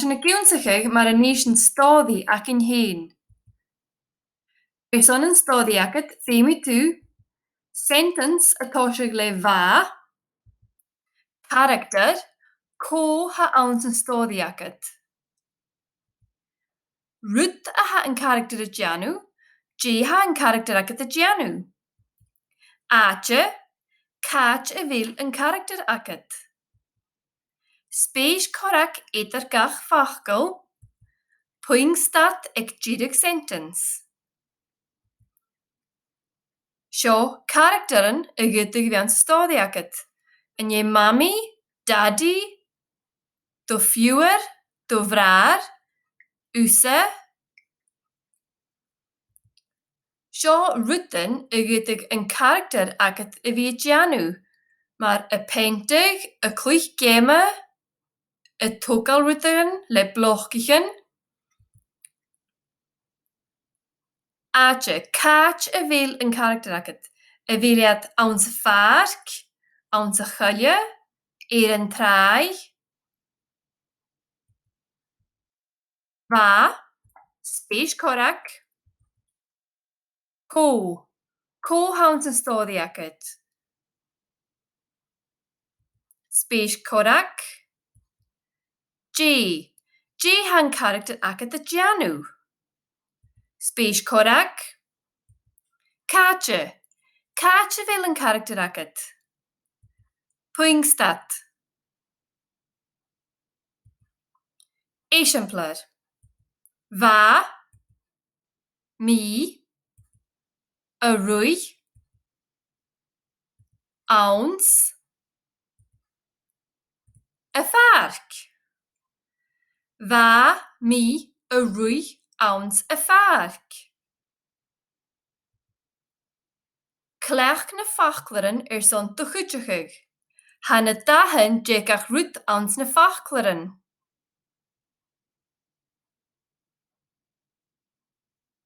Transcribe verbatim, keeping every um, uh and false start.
Sinn ag ionnsachadh mar a nì sinn stòiridh againn fhèin. Airson an stòiridh agad, feumaidh tu sentence a' tòiseachadh le bha, character, cò tha anns an stòiridh agad. Rud a tha an caractar a' dèanamh, dè tha an caractar agad a' dèanamh. Àite, càit a bheil an caractar agad. Spèis corrag eadar gach facal, puing-stad aig deireadh sentence. Seo caractaran a dh'fhaodadh a bhith anns an stòiridh agad. An e mamaidh, dadaidh, do phiuthar, do bhràthair, thusa. Seo rudan a dh'fhaodadh an caractar agad a bhith a' dèanamh, mar a' peantadh, a' cluich geama, a' togail rudan le blocaichean. Àite, càit a bheil an caractar agad? A bheil iad anns a' phàirc, anns a' choille, air an tràigh? Bha, spèis corrag. Cò, cò tha anns an stòiridh agad? Spèis corrag. Dè, dè tha an caractar agad a' dèanamh? Spèis corrag. Càite, càit a bheil an caractar agad? Puing-stad. Eisimpleir. Bha mi a' ruith anns a' phàirc. Bha mi a' ruith anns a' phàirc. Cleachd na faclairean airson do chuideachadh. Tha na dathan de gach rud anns na faclairean.